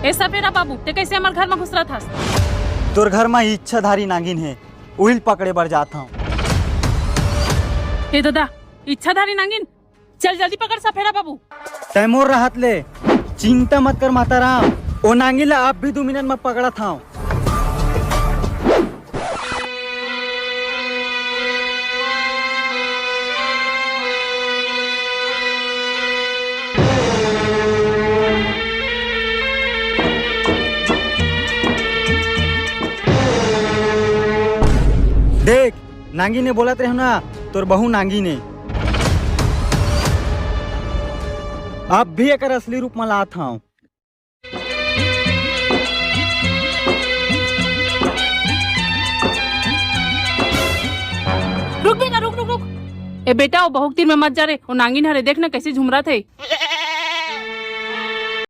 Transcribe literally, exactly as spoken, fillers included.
ए सपेरा बाबू, ते कैसे हमर घर में घुसरत हस? तोर घर में इच्छाधारी नागिन हे, उहिल पकड़े बर जात हूँ। ए दादा, इच्छाधारी नागिन, चल जल्दी पकड़ सपेरा बाबू। तै मोर रहत ले चिंता मत कर माता राम, ओ नांगी ला अब भी दू मिनट में पकड़त हंव। देख, नांगी ने बोलत रहे ना, तोर बहू नांगी ने। अब भी एकर असली रूप में लात हंव। रुक बेटा, रुक, रुक, रुक। ए बेटा, ओ बहू के तीर में मत जा रे, ओ नांगिन हरे, देख ना कैसे झुमरत हे।